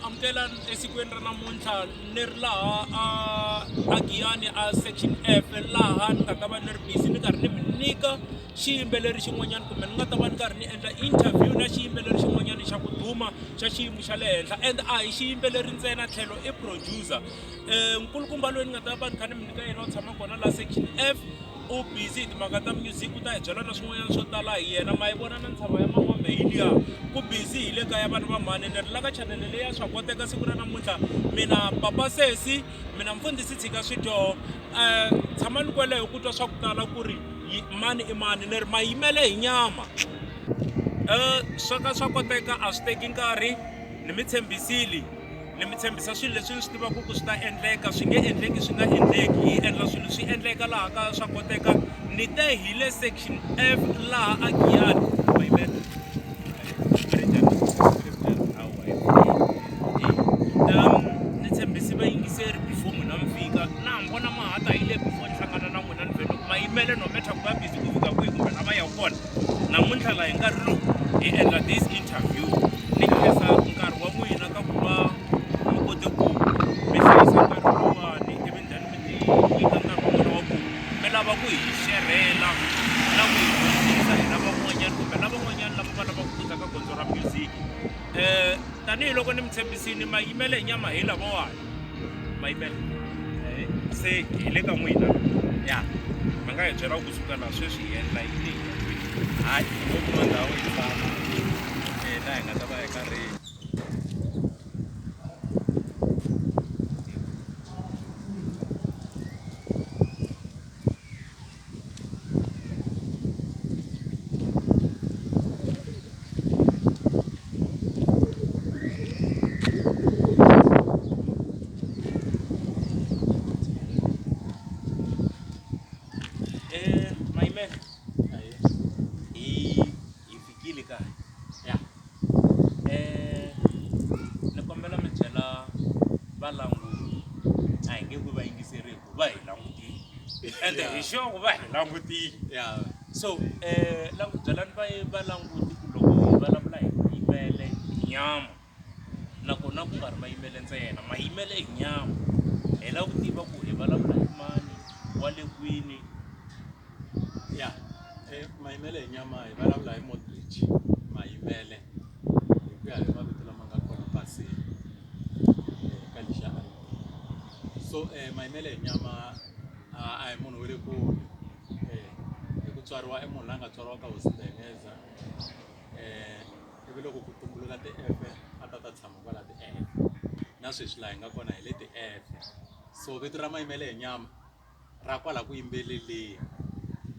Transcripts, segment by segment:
Amukela esikwini ra namuntlha ni ri laha a a Giyani a section F laha ni nga ta va ni ri busy ni karhi ni mi nyika xiyimbeleri xin'wanyana kumbe ni nga ta va ni karhi ni endla interview na xiyimbeleri xin'wanyana xa ku duma xa xiyimo xa le henhla and a hi xiyimbeleri ntsena tlhelo i producer. Nkulukumba loyi ni nga ta va ni kha ni mi nyika yena u tshama kona la section F u busy hi timhaka ta music u ta hi byela na swin'wanyana swo tala hi yena ma yi vona na ntshava ya Mangombe hi liya ku busy hi le kaya vanhu va mhani ni ri la ka chanele leyi ya swa koteka siku ra namuntlha mina papa sesi mina mfundhisi tshika swidyoho tshamani kweleho ku twa swa ku tala ku ri mani i mani ni ri mayimele hi nyama swa ka swa koteka a swi teki nkarhi ni mi tshembisile Ni mi tshembisa swilo leswi ni swi tivaka ku swi ta endleka swi nge endleki swi nga endleki hi endla swilo swi endleka laha ka swa koteka ni te hi le section F laha a Giyani ni tshembisi vayingiseri before n'wina mi fika na ha mi vona ma ha ta hi le before ni hlangana na n'wina ni vhele ku mayimele no matter ku va busy ku fika kwihi kumbe la va yaka kona namuntlha la hi nkarhi lowu hi endla this interview ni khensa nkarhi wa n'wina ka ku va mi kote ku mi hlayisa nkarhi lowuwani ivi then mi ti nyika nkarhi wa n'wina wa ku mi lava ku hi xerhela na ku hi dyondzisa hina van'wanyana kumbe lavan'wanyana lava va lavaka ku ta ka gondzo ra music tanihiloko ni mi tshembisini mayimele hi nyama hi lavawani mayimele se hi le ka n'wina ya mi nga hi byela kusuka laha sweswi hi endla yini hi ya kwihi hayi ho kuma ndhawu hi tshama laha hi nga ta va hi karhi Mayimele hi hi fikile kaya ya ni kombela mi byela valanguti a hi nge ku va yingiseri hi ku va hi langutile ende hi sure ku va hi langutile ya so byelani va valanguti ku loko hi vulavula hi mayimele hi nyama nakona ku nga ri mayimele ntsena mayimele hi nyama hi lava ku tiva ku hi vulavula hi mani wa le kwini ya mayimele hi nyama hi vulavula hi Modric mayimele hi ku ya hi mavito lama nga kona pasini ka lexiya so mayimele hi nyama a hi munhu wa le kule hi ku tswariwa i munhu la nga tswariwa ka hosi Ndengeza ivi loko ku tumbuluka ti-F a ta ta tshama kwala ti-F na sweswi laha hi nga kona hi le ti-F so vito ra mayimele hi nyama ra kwala ku yimbeleleni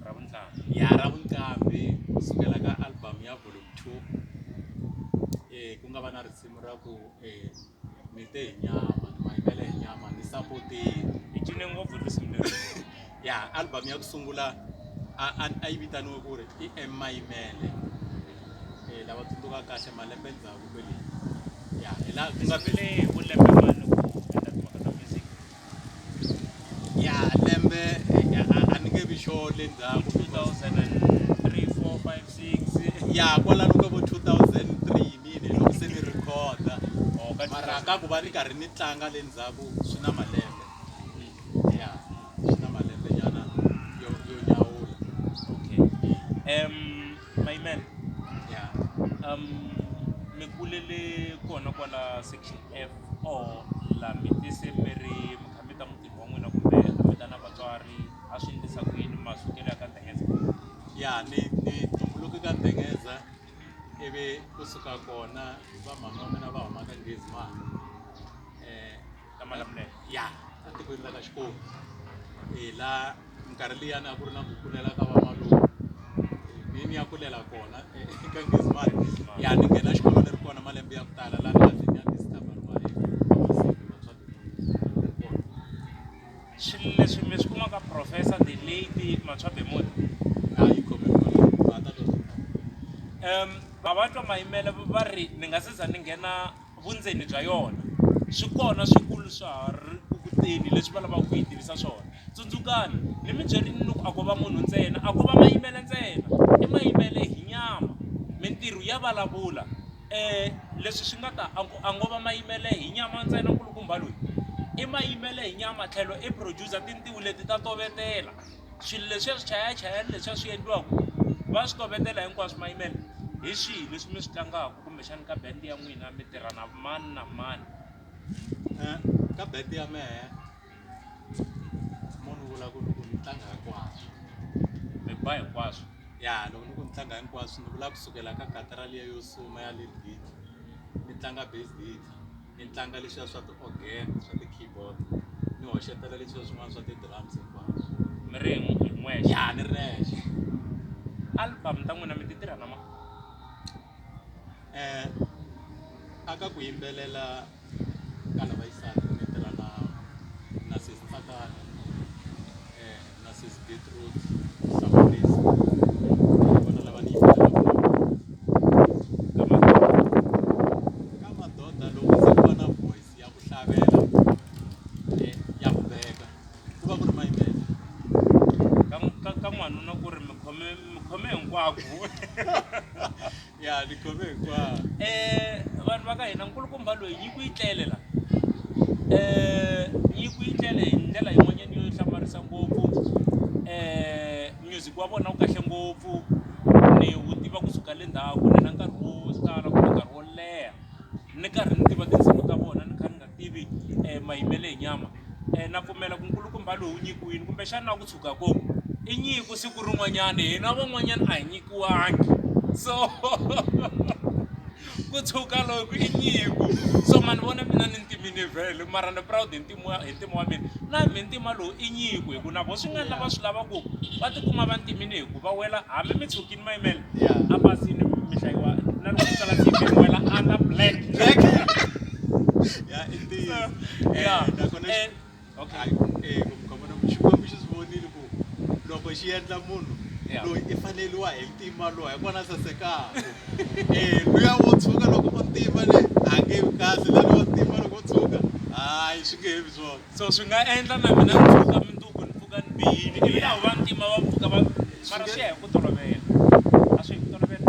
ra vuntlhanu ya ra vuqambi kusukela ka album ya volume 2 ku nga va na risimu ra ku ni te hi nyama ni mayimele hi nyama ni sapotile hi cine ngopfu risimu leri ya album ya ku sungula a a yi vitaniwe ku ri i M Mayimele lava tsundzuka kahle malembe ndzhaku kwele ya hi laha ku nga vele hi vulembe mani ku endla timhaka ta music ya lembe a ni nge vi sure le ndzhaku 2003 4 5 6 ya kwalano ka vo 2003 mini loko se ni rhikhoda Oh, ka mara ka ku va ni karhi ni tlanga le ndzhaku swi na malembe ya swi na malembe nyana yo yo nyawula okay Mayimele ya mi kulele kona kwala section F or la mi tise mi ri mi kha mi ta mutini wa n'wina kumbe a mi ta na vatswari a swi endlisa ku yini masukelo ya ka Ndengeza ya ni ni tumbuluke ka Ndengeza ivi kusuka kona va mhani wa mina va huma ka Nghezimani ka Malamulele ya etikweni ra ka Xikomu hi la minkarhi liyani a ku ri na ku kulela ka vamalume mi ni ya kulela kona eka Nghezimani ya ni nghena xikolo ni ri kona malembe ya ku tala laha ni nga ze ni ya discover-iwa hi vatswari kona swilo leswi mi swi kumaka professor the late Matshwa Bemuda a yi khome va ta twa va va twa mayimele va ri ni nga se za ni nghena vundzeni bya yona swi kona swikulu swa ha ri ku teni leswi va lavaka ku yi tivisa swona tsundzukani ni mi byerini ni ku a ko va munhu ntsena a ko va mayimele ntsena i mayimele hi nyama mintirho ya vulavula Leswi swi nga ta a ku a ngo va mayimele hi nyama ntsena nkulukumba loyi i mayimele hi nyama tlhelo i producer tintiho leti ta tovetela swilo leswiya swi chayachayani leswiya swi endliwaka va swi tovetela hinkwaswo mayimele hi swihi leswi mi swi tlangaka kumbexani ka band ya n'wina mi tirha na mani na mani. Ka band ya mehe mo ni vula ku loko ni tlanga hinkwaswo mi ba hinkwaswo ya loko ni ku ni tlanga hinkwaswo ni vula kusukela ka katara liya yo suma ya lead guitar ni tlanga bass guitar ni tlanga leswiya swa ti-organ swa ti-keyboard ni hoxetela leswiya swin'wana swa ti-drums hinkwaswo mi ri hi n'wexe ya ni ri nexe album ta n'wina mi ti tirha na mani. A ka ku yimbelela ka lava xisati ni tirha na na sesi Tsakani na sesi Getrude Hlamarisa hi vona lava ni yimbelelaka na vona. Ka madoda loko se ku va na voice ya ku hlavelela ya ku beka ku va ku ri mayimele. Ka ka n'wanuna ku ri mi khome mi khome hinkwako. Ya ni khome hinkwako. Vanhu va ka hina nkulukumba loyi nyiko yi tlele la nyiko yi tlele hi ndlela yin'wanyana yo hlamarisa ngopfu music wa vona wu kahle ngopfu ni wu tiva kusuka le ndzhaku ni na nkarhi wo tala kumbe nkarhi wo leha ni karhi ni tiva tinsimu ta vona ni kha ni nga tivi mayimele hi nyama na pfumela ku nkulukumba lowu nyikiwile kumbexana na ku tshuka ko i nyiko siku rin'wanyana hina van'wanyana a hi nyikiwangi so ku tshuka loko i nyiko so ma ni vona mina ni ntimini vhele mara ni proud hi ntima wa hi ntima wa mina na mi ntima lowu i nyiko hi ku na vo swi nga endla va swi lava ku va tikuma va ntimini hi ku va wela hambi mi tshukini mayimele a pasini mi hlayiwa na loko mi tsala CV mi wela under black black ya i ntiyiso ya nakona okay hayi eh ku Xikwembu xi swi vonile ku loko xi endla munhu loyi i faneliwa hi ntima lowu hi kona a sasekaka eh luya wo tshuka loko o ntima le a nge vi kahle na lowo ntima loko o tshuka hayi swi nge he vi swona so swi nga endla na mina ni pfuka mundzuku ni pfuka ni bihile ivi lava va ntima va pfuka va mara swi ya hi ku tolovela a swi hi ku tolovela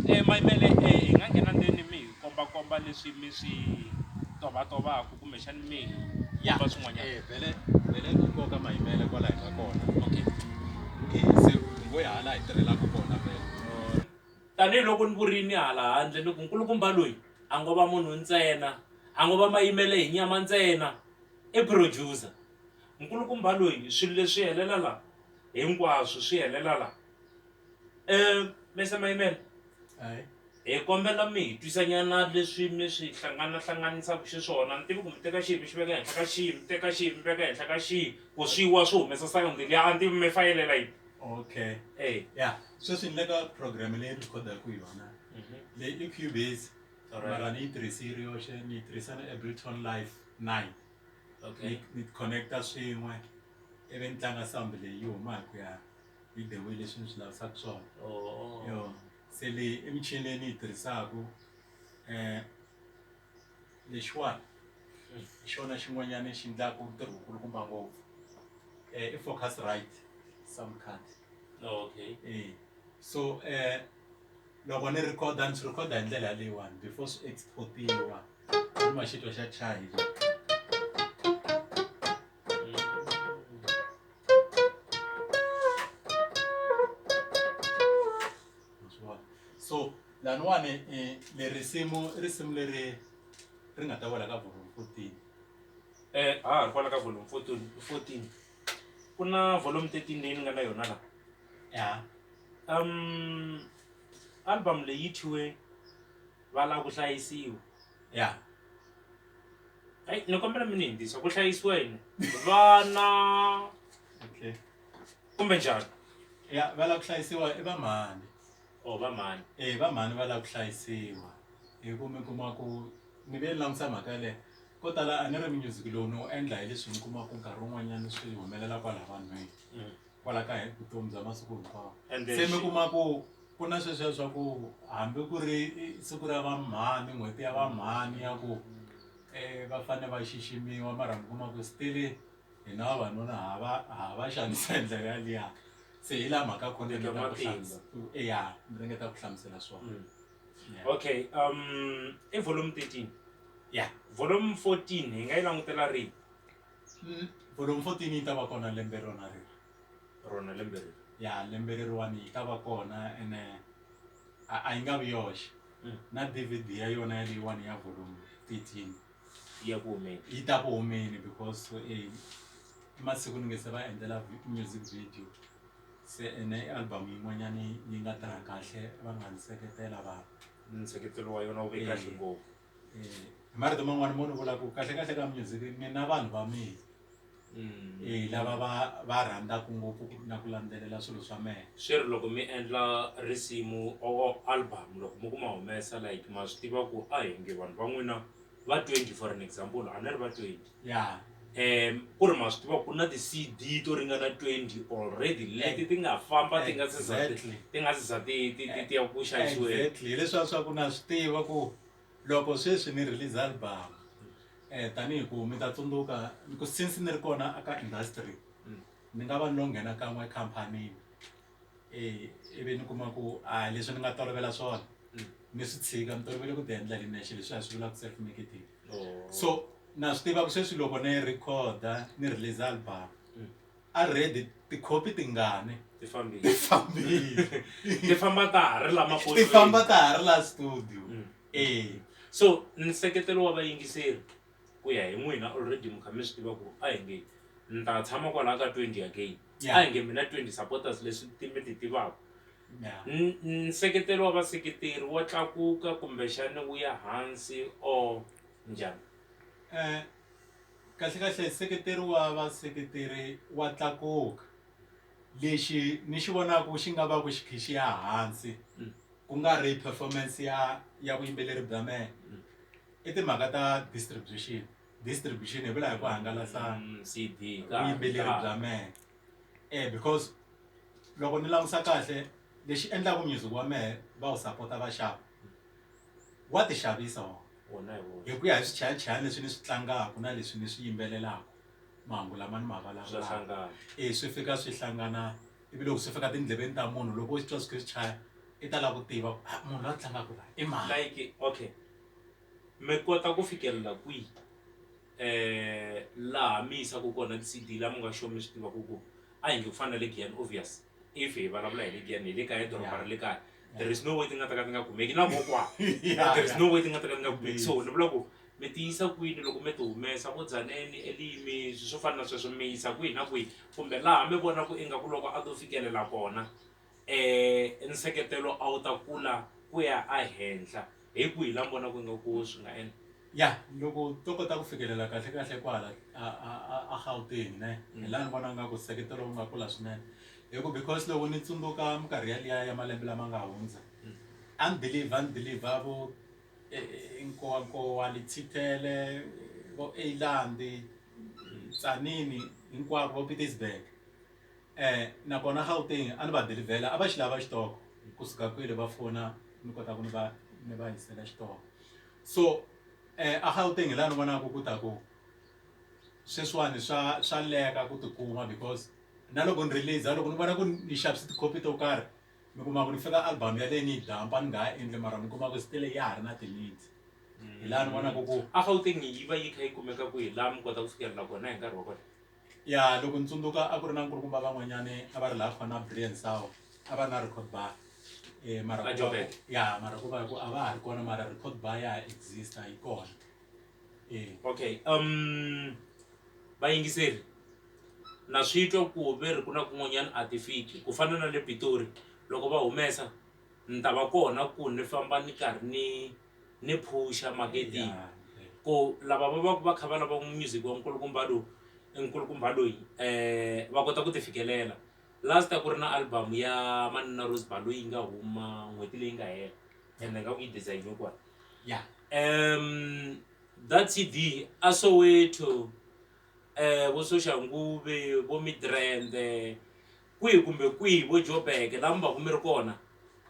Ne mayimele hi nga nghena ndzeni mi hi kombakomba leswi mi swi tovatovaka kumbexani mi hi komba swin'wanyana. Vhele vhele nkoka mayimele kwala hi nga kona okay se hi ngo ya hala hi tirhelaka kona vhele. Tanihi loko ni vurini hala handle ni ku nkulukumba loyi a ngo va munhu ntsena, a ngo va mayimele hi nyama ntsena, i producer. Nkulukumba loyi swilo leswi helela la hinkwaswo swi helela la. Mister Mayimele hi kombela mi hi twisa nyana leswi mi swi hlanganahlanganisaka xiswona ni tivi ku mi teka xihi mi xi veka henhla ka xihi mi teka xihi mi veka henhla ka xihi ku swi wa swi humesa sound liya a ni tivi mi fayelela yini. Okay E. ya sweswi ni le ka program leyi ni rhikhodaka hi yona leyi i Cubase mara ni yi tirhisi yi ri yoxe ni yi tirhisa na Ableton Live 9 Okay. ni connect-a swin'we ivi ni tlanga sound leyi yi huma hi ku ya hi the way leswi ni swi lavisaka swona Oh. yo se leyi i michini leyi ni yi tirhisaka lexiwani hi xona xin'wanyana xi endlaka ntirho wu kulukumba ngopfu i Focusrite sound card Okay. e so loko ni rhikhoda ni swi rhikhoda hi ndlela yaleyiwani before swi export-iwa ni ma xi twa xa chayi. So laniwani le risimu i risimu leri ri nga ta wela ka volume 14. Ha ha ri kwala ka volume 14 14 ku na volume 13 leyi ni nga na yona la. Ya. Album leyi yi thyiwe va lava ku hlayisiwa. Ya. Hayi ni kombela mi ni hindzisa ku hlayisiwa yini vana Okay. kumbe njhani? Ya va lava ku hlayisiwa i va mhani. Oh va mhani. E va mhani va lava ku hlayisiwa hi ku mi kuma ku ni ve ni langutisa mhaka yaleyo ko tala a ni ri music lowu ni wu endla hi leswi mi kuma ku nkarhi wun'wanyana swi humelela kwala vanhwini kwala ka vutomi bya masiku hinkwawo se mi kuma ku ku na sweswiya swa ku hambi ku ri siku ra va mhani n'hweti ya va mhani ya ku. Va fanele va xiximiwa mara mi kuma ku still hina vavanuna ha va ha va xanisa hi ndlela yaliya. Se hi laha mhaka ya kona Nyika ni ringeta ku matimba. Eya ni ringeta ku hlamusela swona. Yeah. Okay, i volume 13. Yeah. Volume 14 hi nga yi langutela rini? Volume 14 yi ta va kona lembe rona reri. Rona lembe reri. Ya, lembe leriwani yi ta va kona ene a yi nga vi yoxe. Na DVD ya yona yaleyiwani ya volume 13 Ya ku humeni. Yi ta ku humeni because i masiku ni nge se va endlela music video. Se ene i album yin'wanyani yi nga tirha kahle va nga ni seketela vanhu. Nseketelo wa yona wu ve kahle ngopfu. Hi marito man'wani mo ni vula ku kahle kahle ka music ni na vanhu va mina. Lava va rhandzaka ngopfu na ku landzelela swilo swa mehe. Swi ri loko mi endla risimu or album loko mi ku ma humesa like ma swi tiva ku a hi nge vanhu va n'wina va 20 for an example a ni ri va 20. Ku ri ma swi tiva ku na ti-C_D to ringana 20 already leti ti nga famba ti nga se za ti nga se za ti ti ti ti ya ku xavisiweni. Exactly, hi leswiya swa ku na swi tiva ku loko sweswi ni release album tanihi ku mi ta tsundzuka ku since ni ri kona aka industry ni nga va ni lo nghena kan'we khampanini ivi ni kuma ku a leswi ni nga tolovela swona ni swi tshika ni tolovele ku ti endla hi nexe leswi a swi vulaka self marketing. So na swi tiva ku sweswi loko ni record-a ni release album already tikhopi tingani Ti fambile. Ti fambile. Ti famba ta ha ri la Ti famba ta ha ri la studio. So nseketelo wa vayingiseri ku ya hi n'wina already mi kha mi swi tiva ku a hi nge ni ta tshama kwalaya ka 20 again. A hi nge mina 20 supporters leswi ti mi ti tivaka. Nseketelo wa vaseketeri wa tlakuka kumbexana wu ya hansi or njhani? Kahle kahle nseketeri wa vaseketeri wa tlakuka. Lexi ni xi vonaka xi nga va ku xi kha xi ya hansi ku nga ri performance ya vuyimbeleri bya mehe i timhaka ta distribution. Distribution hi vula hi ku hangalasa CD vuyimbeleri bya mehe. Because loko ni langusa kahle lexi endlaka music wa mehe va wu sapota va xava wa ti xavisa wona. Wona hi woxe. Hi ku ya hi swichayachayani leswi ni swi tlangaka na leswi ni swi yimbelelaka mahungu lama ni ma vulavulaka. Swa hlangana. Swi fika swi hlangana ivi loko swi fika tindleveni ta munhu loko u twa swi kha swi chaya i ta lava ku tiva ku munhu loyi a tlangaka la i mani. Like okay mi kota ku fikelela kwihi laha mi yisaka kona ti-C_D laha mi nga sure mi swi tivaka ku a hi nge ku fana na le Giyani obvious if hi vulavula hi le Giyani hi le kaya doroba ra le kaya there is no way ti nga ta ka ti nga kumeki na vo kwala there is no way ti nga ta ka ti nga kumeki so ni vula ku mi ti yisa kwini loko mi ti humesa vo Dzaneni Elimi swilo swo fana na sweswo mi yisa kwihi na kwihi kumbe laha mi vonaka ingaku loko a to fikelela kona nseketelo a wu ta kula ku ya ehenhla hi kwihi laha mi vonaka ingaku swi nga endla. Ya loko to kota ku fikelela kahle kahle kwala a Gauteng ne hi laha ni vona nga ku nseketelo wu nga kula swinene hi ku because loko ni tsundzuka minkarhi yaliya ya malembe lama nga hundza a ni deliver ni deliver vo Nkowankowa Letsitele vo Eland Tzaneen hinkwavo vo Pietersburg nakona Gauteng a ni va deliver-la a va xi lava xitoko kusuka kwele va fona ni kota ku ni va ni va yisela xitoko. So a Gauteng hi laha ni vonaka ku ta ku sweswiwani swa swa leka ku tikuma because na loko ni release loko ni vona ku ni xavise tikhopi to karhi mi kuma ku ni fika album yaleyo ni yi dampa ni nga ha endli mara mi kuma ku still ya ha ri na ti-needs hi laha ni vonaka ku A Gauteng yi va yi kha yi kumeka kwihi laha mi kota ku fikelela kona hi nkarhi wa kona? Ya loko ni tsundzuka a ku ri na nkulukumba van'wanyani a va ri laha khona Brian Saw a va ri na record bar mara A ku va Joburg? ya mara ku va ku a va ha ri kona mara record bar ya ha exist-a yi kona Okay vayingiseri na swi twa ku ve ri ku na kun'wanyana a ti fiki ku fana na le Pitori loko va humesa ni ta va kona ku ni famba ni karhi ni ni phusha marketing ku lava va va ku va kha va lava music wa nkulukumba lowu nkulukumba loyi va kota ku ti fikelela last a ku ri na album ya Manana Rose Baloyi yi nga huma n'hweti leyi nga hela ende nga ku yi design-iwe kwala that C_D a Soweto vo Soshanguve vo Midrand kwihi kumbe kwihi vo Joburg laha mi va ku mi ri kona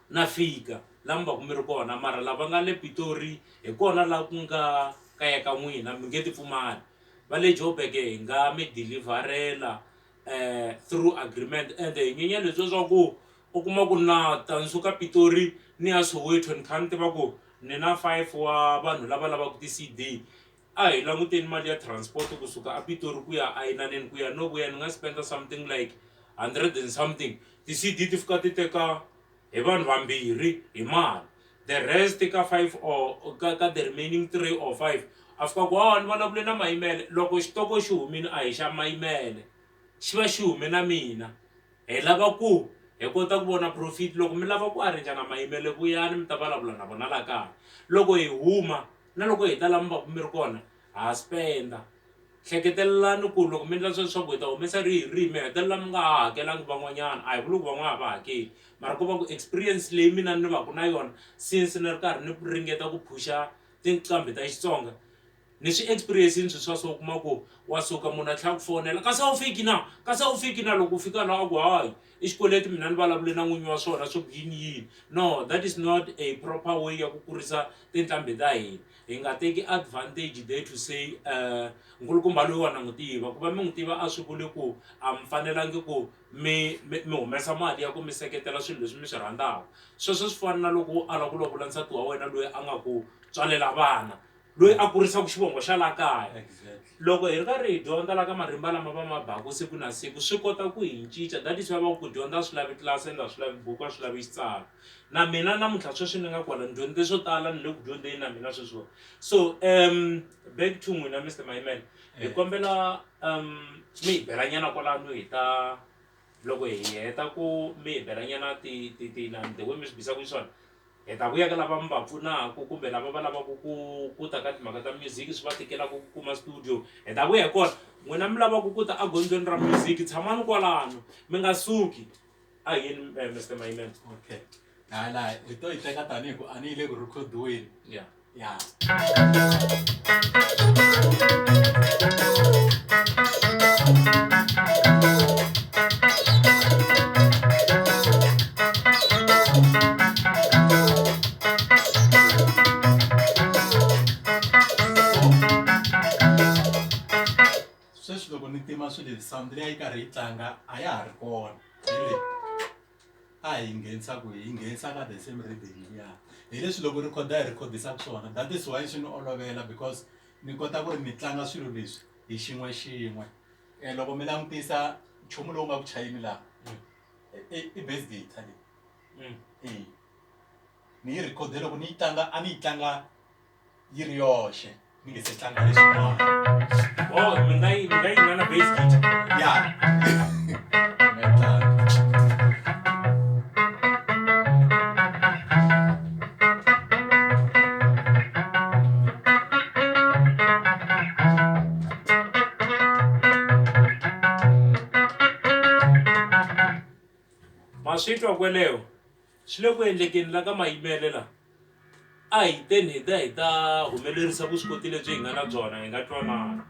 na fika laha mi va ku mi ri kona mara lava nga le Pitori hi kona laha ku nga kaya ka n'wina mi nge ti pfumali. Va le Joburg hi nga mi deliver-ela through agreement ende hi nyenya leswiya swa ku u kuma ku na ta ni suka Pitori ni ya Soweto ni kha ni tiva ku ni na five wa vanhu lava lavaka ti-C_D. A hi languteni mali ya transport kusuka a Pitori ku ya eYinaneni ku ya no vuya ni nga spend something like hundred and something ti-C_D ti fika ti teka hi vanhu vambirhi hi mali the rest ka five or ka ka the remaining three or five a fika ku hawa ni vulavule na Mayimele loko xitoko xi humile a hi xa Mayimele xi va xi hume na mina hi lava ku hi kota ku vona profit loko mi lava ku arrange na Mayimele vuyani mi ta vulavula na vona la kaya loko hi huma na loko hi ta la mi va ku mi ri kona ha spend-a. Hleketelelani ku loko mi endla sweswo swa ku hi ta humesa rihi rihi mi hetelela mi nga ha hakelangi van'wanyana a hi vuli ku van'wana a va hakeli mara ko va ku experience leyi mina ni va ku na yona since ni ri karhi ni ringeta ku phusha tinqambi ta Xitsonga ni swi experience-ini swilo swa so u kuma ku wa suka munhu a tlhela a ku fonela kasi a wu fiki na kasi a wu fiki na loko u fika laha a ku hayi i xikweleti mina ni vulavule na n'winyi wa swona swo ku yini yini no that is not a proper way ya ku kurisa tinqambi ta hina. Hi nga teki advantage there to say nkulukumba loyi wa na n'wi tiva ku va mi n'wi tiva a swi vuli ku a mi fanelangi ku mi mi mi humesa mali ya ku mi seketela swilo leswi mi swi rhandzaka sweswo swi fana na loko u ala ku lovola nsati wa wena loyi a nga ku tswalela vana loyi a kurisaka xivongo xa la kaya loko hi ri karhi hi dyondza la ka marimba lama va ma baku siku na siku swi kota ku hi cinca that is why va ku dyondza a swi lavi tlilasi ende a swi lavi buku a swi lavi xitsalo na mina namuntlha sweswi ni nga kwala ni dyondze swo tala ni le ku dyondzeni na mina sweswiwa so back to n'wina Mister Mayimele hi kombela mi hi bela nyana kwalano hi ta loko hi heta ku mi hi bela nyana ti ti ti na the way mi swi bisaka xiswona hi ta vuya ka lava mi va pfunaka kumbe lava va lavaka ku ku ta ka timhaka ta music swi va tikelaka ku kuma studio hi ta vuya hi kona n'wina mi lavaka ku ta egondzweni ra music tshamani kwalano mi nga suki a hi yeni Mister Mayimele okay hala hi to yi teka tanihi ku a ni yi le ku rhikhodiweni yeah ya sweswi loko ni tima swilo leswi sound leyi a yi karhi yi tlanga a ya ha ri kona hi leyi a hi nghenisa ku hi nghenisa ka the same rhythm liya hi leswi loko rhikhoda hi rhikhodisaka swona that is why swi ni olovela because ni kota ku ri ni tlanga swilo leswi hi xin'we xin'we loko mi langutisa nchumu lowu nga ku chayeni laha i bass guitar leyi e ni yi rhikhode loko ni yi tlanga a ni yi tlanga yi ri yoxe ni nge se tlanga leswin'wana oh mi nga yi mi nga yi nga na bass guitar ya ni nga yi tlanga ma swi twa kweleho Swi le ku endlekeni la ka Mayimele la. A hi teni hi ta hi ta humelerisa vuswikoti lebyi hi nga na byona hi nga twanana.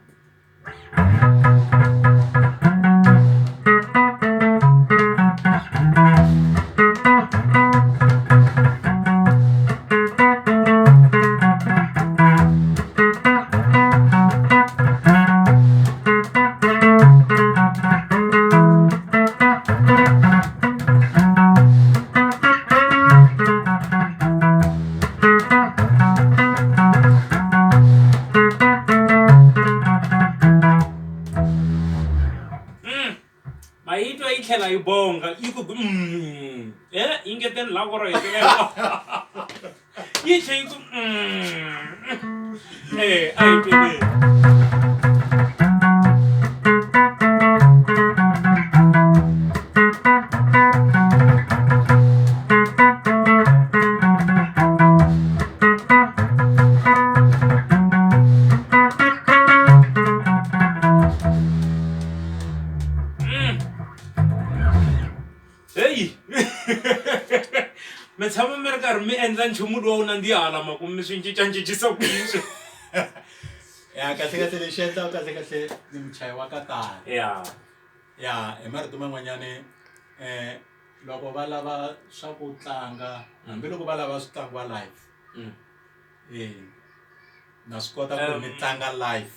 Mayitwa yi tlhela yi bonga yi ku mm eh yi ngeteni la voko ro hetelela yi tlhe yi ku mm eh a yi tweleni. Heyi mi tshama mi ri karhi mi endla nchumu luwa wu nandziha hala makumu mi swi cincacincisa ku yini swi ya kahle kahle lexi endlaka kahle kahle ni muchayi wa katara ya ya hi marito man'wanyani loko va lava swa ku tlanga hambiloko va lava swi tlangiwa live e Na swi kota ku ni tlanga live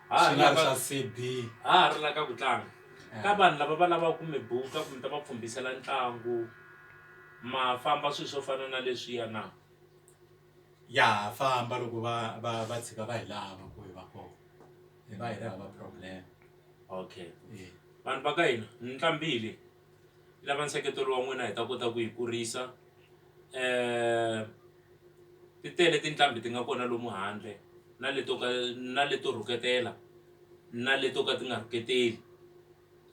swi nga ri swa C_D. Ha ha ri la ka ku tlanga ka vanhu lava va lavaka ku mi buka ku mi ta va pfhumbisela ntlangu ma famba swilo swo fana na leswiya na? Ya ha famba loko va va va tshika va hi lava ku hi va kona hi va hi ri hava problem. Okay vanhu va ka hina nqambi leyi yi lava nseketelo wa n'wina hi ta kota ku yi kurisa ti tele tinqambi ti nga kona lomu handle na leto ka na leto rhuketela na leto ka ti nga rhuketeli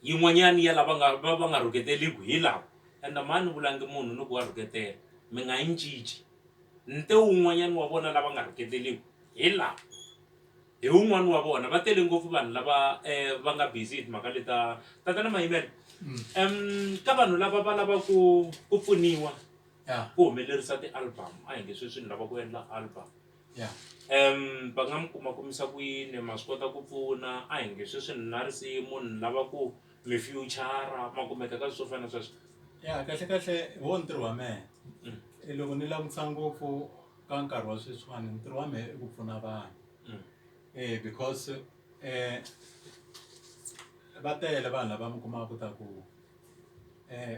yin'wanyani ya lava nga va va nga rhuketeliku hi lava ende mhani vulangi munhu ni ku wa rhuketela mi nga yi cinci ni te wun'wanyani wa vona lava nga rhuketeliku hi lava. Hi wun'wani wa vona va tele ngopfu vanhu lava va nga busy hi timhaka leta tatana Mayimele ka vanhu lava va lava ku ku pfuniwa ku humelerisa ti-album a hi nge sweswi ni lava ku endla album va nga mi kuma kumisa ku yini ma swi kota ku pfuna a hi nge sweswi ni na risimu ni lava ku mi future ma kumeka ka swilo swo fana na sweswo. Ya kahle kahle hi wona ntirho wa mehe loko ni langutisa ngopfu ka nkarhi wa sweswiwani ntirho wa mehe i ku pfuna vanhu. Because va tele vanhu lava mi kumaka ta ku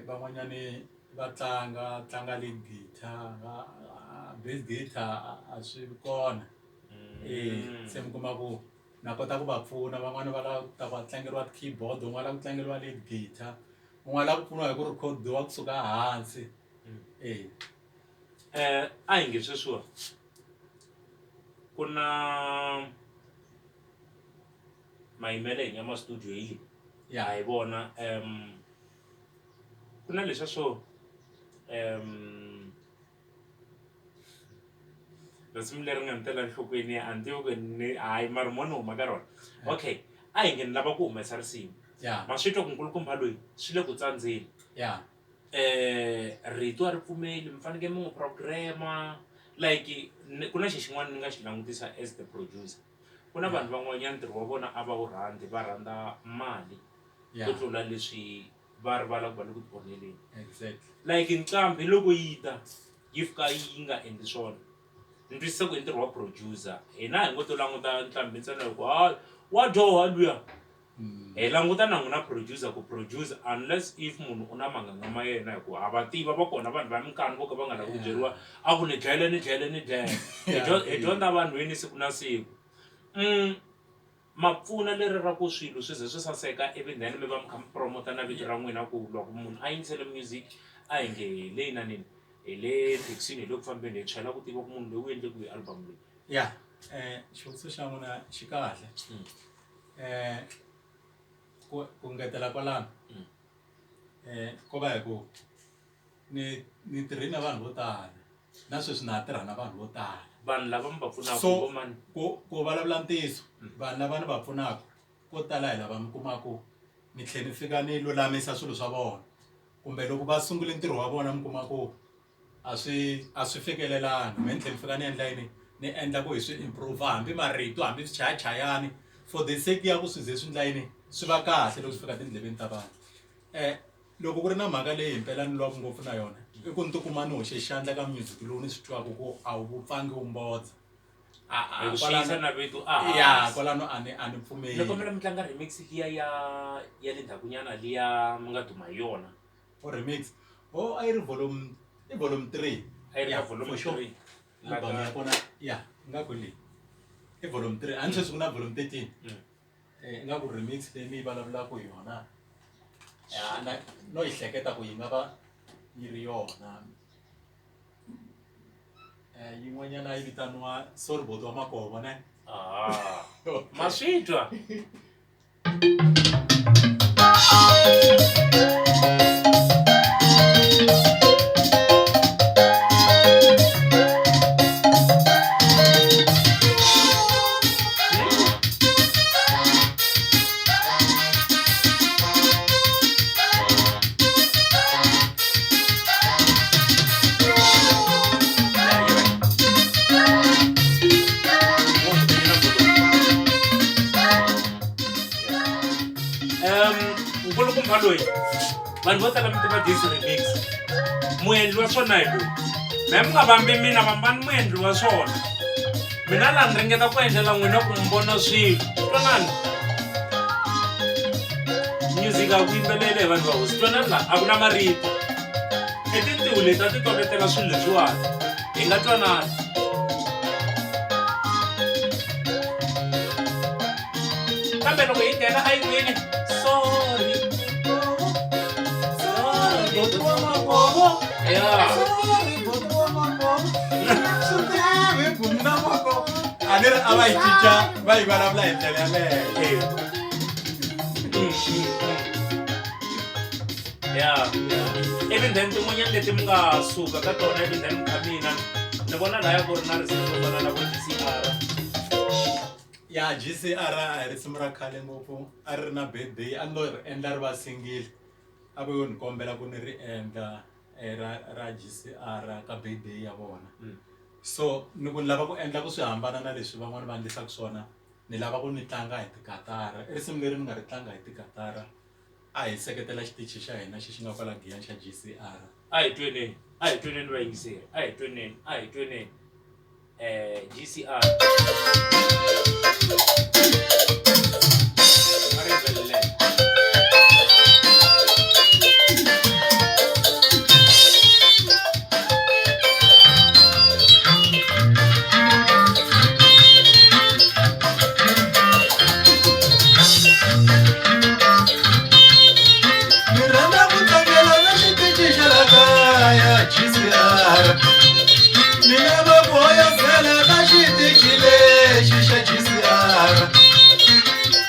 van'wanyani va tlanga tlanga lead guitar bass guitar a swi kona se mi kuma ku na kota ku va pfuna van'wani va lava ku ta va tlangeriwa ti-keyboard un'wana u lava ku tlangeriwa lead guitar un'wana u lava ku pfuniwa hi ku rhikhodiwa kusuka hansi e. A hi nge sweswiwa ku na mayimele hi nyama studio hi leyi Ya. ha yi vona ku na leswiya swo risimu leri nga ni tela enhlokweni a ni tivi ku ni hayi mara mo ni huma ka rona okay a hi nge ni lava ku humesa risimu Ya. ma swi twa ku nkulukumba loyi swi le ku tsandzeni Ya. Rito a ri pfumeli mi fanekele mi n'wi program-a like ku na xi xin'wana ni nga xi langutisa as the producer ku na vanhu van'wanyana ntirho wa vona a va wu rhandzi va rhandza mali ku tlula leswi va rivala ku va le ku ti onheleni like nqambi loko yi ta yi fika yi nga endli swona ni twisisa ku i ntirho wa producer hina hi ngo to languta nqambi ntsena hi ku hayi wa dyoha luya. Hi languta na n'wina producer ku producer unless if munhu u na manganga ma yena hi ku ha va tiva va kona vanhu va minkani vo ka va nga lavi ku byeriwa a ku ni dlele ni dlele ni dlele hi hi dyondza vanhwini siku na siku ma pfuna leri ra ku swilo swi ze swi saseka ivi then mi va mi kha mi promote na vito ra n'wina ku loko munhu a yingisele music a hi nge hi le inanini hi le thekisini hi le ku fambeni hi chela ku tiva ku munhu loyi u endle kwihi album leyi. Ya xivutiso xa n'wina xi kahle. Ku ku ngetela kwalano ko va hi ku ni ni tirhe na vanhu vo tala na sweswi na ha tirha na vanhu vo tala. Vanhu lava mi va pfunaka So vo mani? ku ku vulavula ntiyiso vanhu lava ni va pfunaka ko tala hi lava mi kumaka ni tlhela ni fika ni lulamisa swilo swa vona kumbe loko va sungule ntirho wa vona mi kuma ku a swi a swi fikelelangi mehe ni tlhela ni fika ni endla yini ni endla ku hi swi improve hambi marito hambi swichayachayani for the sake ya ku swi ze swi endla yini swi va kahle loko swi fika tindleveni ta vanhu loko ku ri na mhaka leyi himpela ni lwaka ngopfu na yona i ku ni tikuma ni hoxe xandla ka music lowu ni swi twaka ku a wu vupfangi wu mbodza Hi ku swi yisa na vito a ya kwalano a ni a ni pfumeli ni kombela mi tlanga remix liya ya ya le ndzhakunyana liya mi nga duma hi yona. O remix oh a yi ri volume i volume 3 A yi ri ka volume for sure. 3. La Album ka- ya kona ya ingaku leyi i volume 3 a ni sweswi ku na volume 13 ingaku remix leyi mi yi vulavulaka hi yona ya na no yi hleketa ku yi nga va yi ri yona yin'wanyana yi vitaniwa sorry boti wa makovo ne Ah. Ma swi twa? Nkulukumba loyi vanhu vo tala mi tiva this remix muendli wa swona hi loyi me mi nga vambi mina vambani muendli wa swona. Mina laha ni ringeta ku endlela n'wina ku mi vona swilo. Twanani. Music a ku yimbelele hi vanhu va hosi. Twanani laha a ku na marito. I tintiho leti a ti tovetela swilo leswiwani. Hi nga twanani. Kambe loko hi nghena ayikwini sorry. Sorry. Yeah. A ni ri a va yi cinca va yi vulavula hi ndlela yaleyo. Ya ivi then tin'wanyana leti mi nga suka ka tona ivi then mi kha mina ni vona laya ku ri na risimu ro fana na vo GCR. Ya GCR a hi risimu ra khale ngopfu a ri ri na birthday a ni lo ri endla ri va single a vo yo ni kombela ku ni ri endla ra GCR ka birthday ya vona so ni ku ni lava ku endla ku swi hambana na leswi van'wani va endlisaka swona ni lava ku ni tlanga hi tikatara i risimu leri ni nga ri tlanga hi tikatara a hi seketela xitichi xa hina xi xi nga kwala Giyani xa GCR. A hi tweneni a hi tweneni vayingiseri a hi tweneni a hi tweneni GCR. A ri yimbeleleni. Ni rhandza ku tlangela na xitichi xa la kaya GCR. Ni lava ku hoyozela ka xitichi lexi xa GCR.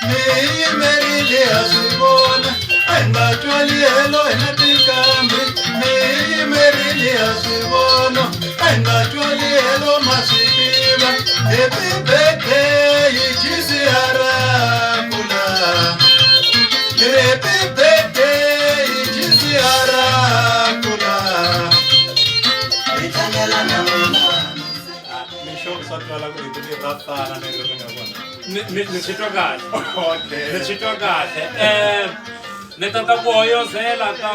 Ni yimerile ha swi vona a hi nga twali helo hina tinqambi. Ni yimerile ha swi vona a hi nga twali helo ma swi tiva. Happy birthday GCR kula. Happy birthday GCR kula. Hi tlangela na n'wina. Ni sure swa twala ku rito leri ra fana na leri ri nga kona. Ni swi twa kahle. Okay. Ni swi twa kahle. Ni tata ku hoyozela ka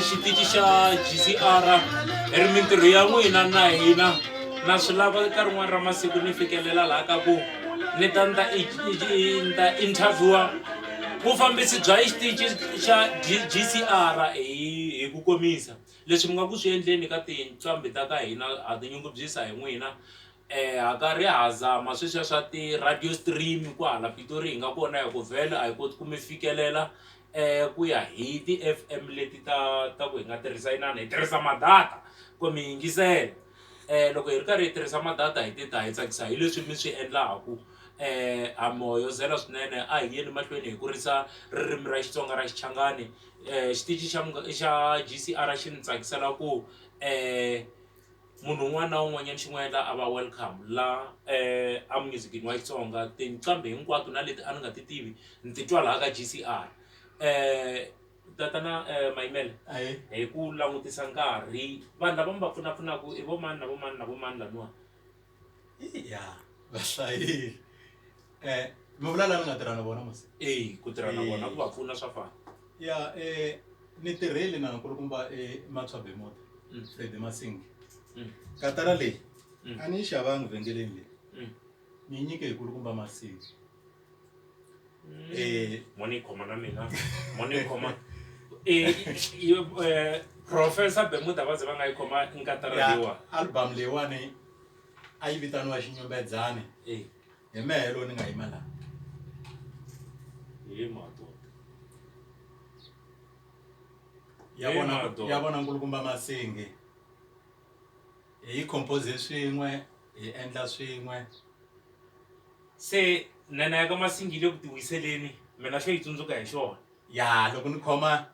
xitichi xa GCR hi ri mintirho ya n'wina na hina na swi lava ka rin'wana ra masiku ni fikelela laha ka ku ni ta ni ta ni ta interviewa vufambisi bya xitichi xa GCR hi ku komisa leswi mi nga ku swi endleni ka tinqambi ta ka hina ha tinyungubyisa hi n'wina. Ha karhi ha zama sweswiya swa ti-radio stream kwahala Pitori hi nga kona hi ku vhele a hi koti ku mi fikelela ku ya hi ti-F_M leti ta ta ku hi nga tirhisa inani hi tirhisa ma-data ku mi yingisela. Loko hi ri karhi hi tirhisa ma-data hi te ta hi tsakisa hi leswi mi swi endlaku ha mi hoyozela swinene a hi yeni mahlweni hi kurisa ririmi ra Xitsonga ra Xichangani xitichi xa xa G_C_R xi ni tsakisela ku Munhu un'wana na un'wanyana xi n'wi endla a va welcome la a musicini wa Xitsonga tinqambi hinkwato na leti a ni nga ti tivi ni ti twa laha ka G_C_R tatana Mayimele hi ku langutisa nkarhi vanhu lava mi va pfunapfunaka i vo mani na vo mani na vo mani laniwa. Ya va hlayile mi vula la ni nga tirha na vona mos? E ku tirha na vona ku va pfuna swa fana. Ya ni tirhile na nkulukumba Matshwa Bemuda Freddy Masingi katara leyi a ni yi xavanga vhengeleni leyi ni yi nyike hi kulukumba Masingi Mo ni yi khoma na mina mo ni yi khoma Professor Bemuda va ze va nga yi khoma nkatara leyiwani. Album leyiwani a yi vitaniwa Xinyumbedzani hi mehe lowu ni nga yima laha. He madoda. Ya vona ya vona nkulukumba Masingi hi yi compose swin'we hi endla swin'we. Se nene ya ka Masingi yi le ku tiwiseleni mina xo yi tsundzuka hi xona. Ya loko ni khoma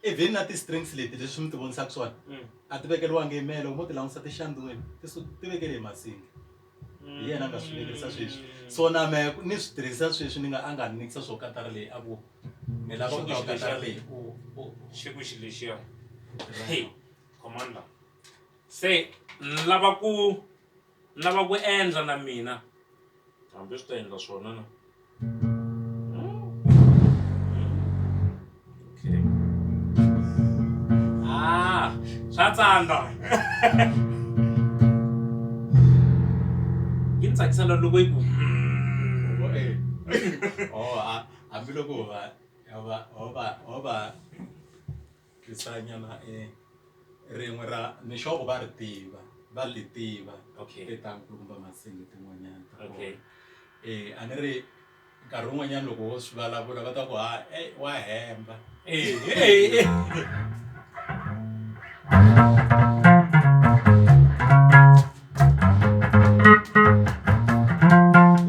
even na ti-strings leti leswi mi ti vonisaka swona a ti vekeriwangi hi mehe loko mo ti langutisa ti xandziwile ti ti vekele hi Masingi. Hi yena a nga swi vekerisa sweswi so na mehe ni swi tirhisa sweswi ni nga a nga ni nyikisa swo katara leyi a ku ni lava ku ta katara leyi u u Xi ku xi lexiya hey khomani la se ni lava ku ni lava ku endla na mina hambi swi ta endla swona na. Okay. Ah, swa tsandza. Yi ni tsakisa. tsakisa na loko yi ku Oh, hambiloko ho va ho va ho va ho va twisanyana rin'we ra ni sure ku va ri tiva va li tiva Okay. ta nkulukumba Masingi tin'wanyana ta kona. Okay. A ni ri nkarhi wun'wanyana loko wo swi vulavula va ta ku ha e wa hemba. Eh, eh.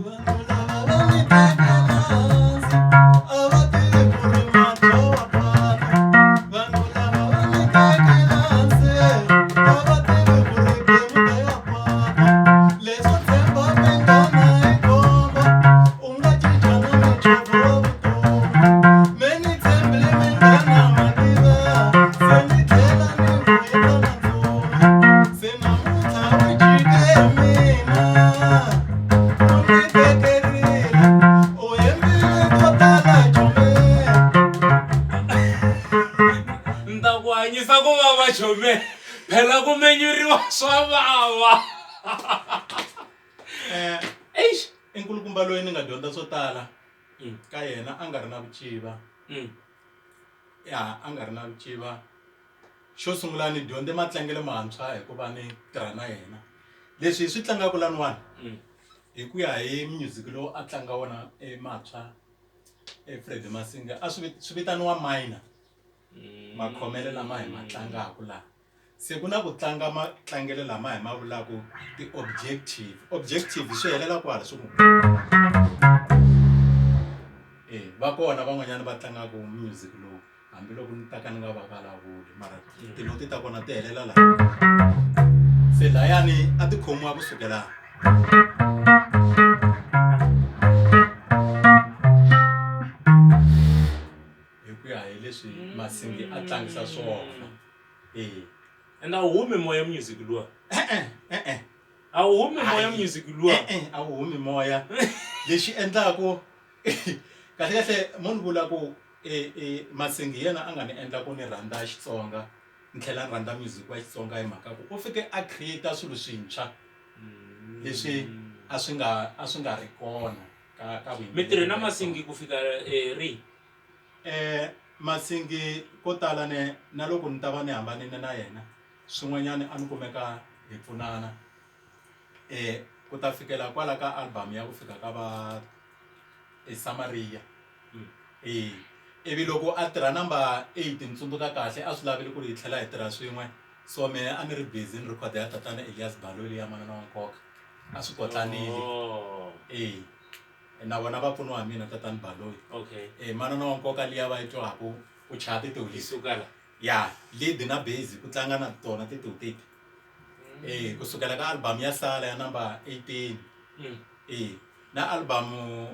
Vanhu lava va ni tekela hansi a va tivi ku ri matlho wa pana. Vanhu lava va ni tekela hansi a va tivi ku ri gemu ta ya pana. Leswo tshemba minghana hi khombo u nga cinca na minchovho wa vutomi. Me ni tshembile minghana mativa se ni tlhela ni vuyela na ntsumi. Se namuntlha wu jike mina. U ni tekerile u hembile to tala chomi. Ni ta ku hanyisa ku vava chome phela ku menyuriwa swa vava. Eish. I nkulukumba loyi ni nga dyondza swo tala ka yena a nga ri na vuciva. Ya a nga ri na vuciva. Xo sungula ni dyondze matlangelo mantshwa hikuva ni tirha na yena. Leswi hi swi tlangaka laniwani hi ku ya hi music lowu a tlanga wona matshwa Freddy Masinga a swi swi vitaniwa minor makhomele lama hi ma tlangaka laha. Se ku na ku tlanga matlangelo lama hi ma vulaka ti-objective, objective swi helela kwala swi ku e va kona van'wanyana va tlangaka music lowu hambiloko ni ta ka ni nga va vulavuli mara tinoti ta kona ti helela laha. Se layani a ti khomiwa kusukela hi ku ya hi leswi Masingi a tlangisa swona. E. And a wu humi moya music luwa. E-e, e-e. A wu humi moya music luwa. E-e, a wu humi moya. Lexi endlaku kahle kahle mo ni vula ku e Masingi hi yena a nga ni endla ku ni rhandza Xitsonga ni tlhela ni rhandza music wa Xitsonga hi mhaka ku u fike a create swilo swintshwa leswi a swi nga a swi nga ri kona ka ka Mi tirhe na Masingi ku fika rihi? Masingi ko tala ne na loko ni ta va ni hambanile na yena swin'wanyana a ni kumeka hi pfunana ku ta fikela kwala ka album ya ku fika ka va Samaria e ivi loko a tirha number 8 ni tsundzuka kahle a swi lavile ku ri hi tlhela hi tirha swin'we so mehe a ni ri busy ni record ya tatana Elias Baloyi liya manana wa nkoka a swi kotlanile e na vona va pfuniwa hi mina tatani Baloyi. Okay. E manana wa nkoka liya va yi twaku ku chaya titiholisi. Suka la. Ya, lead na bass ku tlanga na tona titiho teti. E kusukela ka album ya Sala ya number 18. E na album.